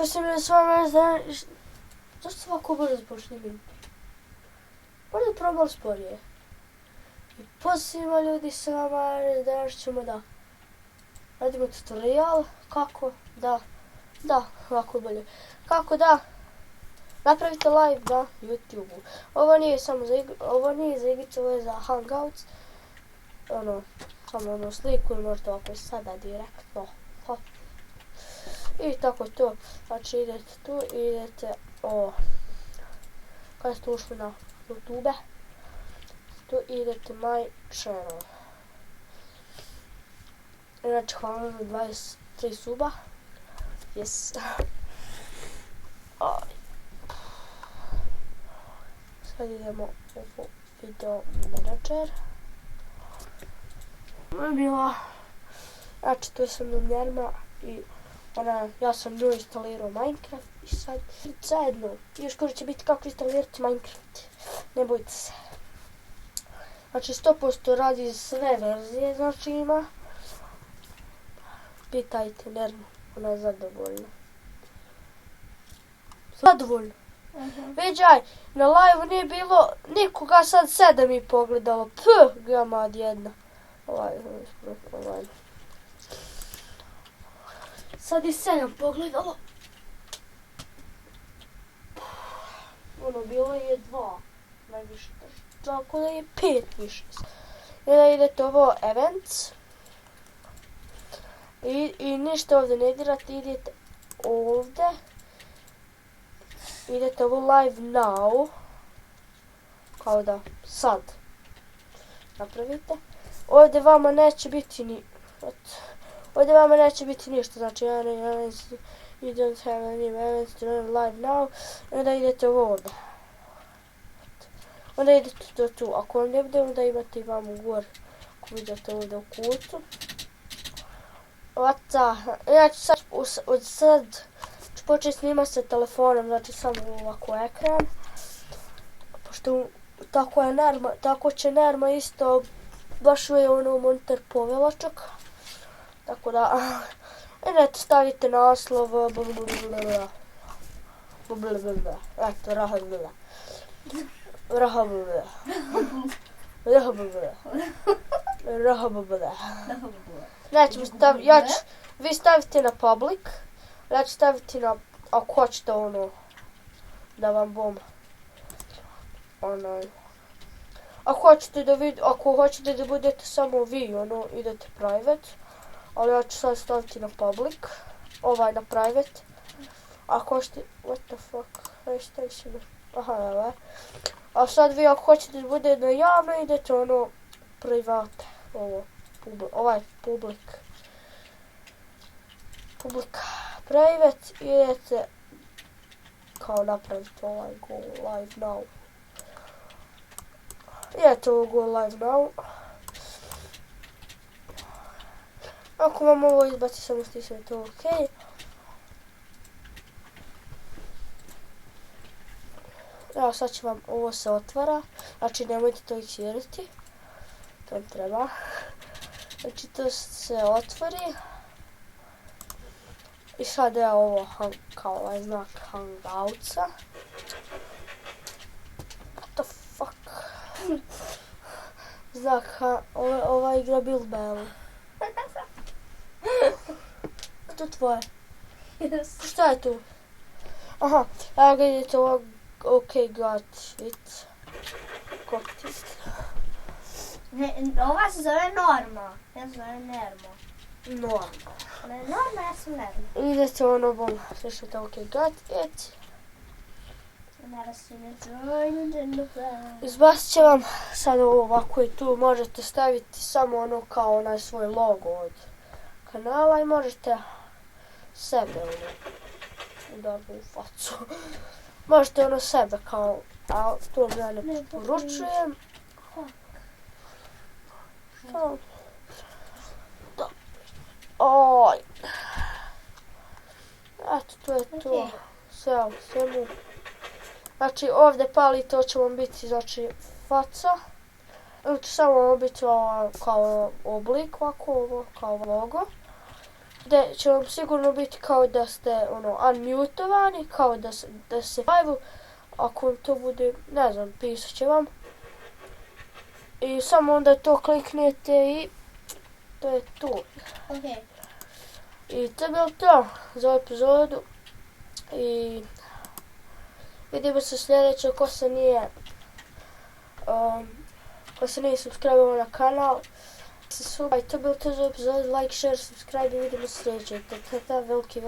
Pa se mi s vama znaš... Zašto se ovako brzo počne mi? Možda probali sporije. I pozivima ljudi s vama, danas ćemo da radimo tutorial kako da, ovako bolje, kako da napravite live na YouTube-u. Ovo nije samo za igrice, ovo je za Hangouts. Samo sliku i možete ovako sada direktno. Hop. I tako to, znači idete tu i idete kada ste ušli na YouTube, tu idete my channel. Znači hvala na 23 suba. Yes. Sad idemo u video manager. Bila, znači tu sam Njerma i ja sam nju instalirao Minecraft i sad zajedno. I uskoro će biti kako instalirati Minecraft. Ne bojte se. Znači 100% radi sve verzije, znači ima. Pitajte Njermu, ona je zadovoljna. Zadovoljna. Viđaj, na live nije bilo nikoga, sad 7 mi pogledalo. Gamad jedna. Ovaj. Sad je 7 pogledalo. Bilo je 2. Najviše. Tako da je 5 više. I da idete ovo events. I ništa ovdje ne dirate, idete ovdje. Idete ovo live now. Kao da sad napravite. Ovdje vama neće biti ništa, znači you don't have any events to run live now. I onda idete ovdje. Onda idete tu. Ako vam ne bude, onda imate i vamo gore. Ako vidite ovdje u kutu. Ja ću sad početi snimati sa telefonom, znači samo ovako ekran. Pošto tako će Njerma isto baš je monitor povelačak. Tako da, idete stavite naslov, eto, Znači, vi stavite na public, ja ću staviti na, ako hoćete da vam bom, ako hoćete da budete samo vi, idete private, ali ja ću sad staviti na public, na private, ako hoćete, what the fuck, aha, a sad vi ako hoćete da bude na javno, idete private, public, private, idete kao napraviti go live now. Idete ovo go live now. Ako vam ovo izbaci, samo stisnite to OK. Evo sad će vam ovo se otvara, znači nemojte to iksirati, to im treba. Znači to se otvori i sad je ovo kao ovaj znak Hangoutsa. What the fuck? Znak, ova igra Bilbelu. To tvoje. Šta je tu? Aha, evo ga idete ovo. OK, got it. Ova se zove Norma. Ja se zove Njermo. Norma. Ona je Norma, ja sam Njermo. Idete bom, slišite OK, got it. Izbacit će vam sad ovo ovako i tu možete staviti samo kao onaj svoj logo od kanala i možete sebe udariti u facu. Možete sebe kao, a to ja ne poručujem. Što? Da. Oj. Eto, to je to. Sve. Znači, ovdje pali, to će vam biti, znači, faca. Ili će samo biti kao oblik, ovako, kao logo. gdje će vam sigurno biti kao da ste unmutovani, kao da se live-u. Ako vam to bude, ne znam, pisat će vam. I samo onda to kliknete i to je to. Okej. I to je bilo to za epizodu. I vidimo se sljedeće ko se nije subscribe-ovao na kanal. I to je bilo to za epizodu. Like, share, subscribe i vidimo se sljedeće. Veliki.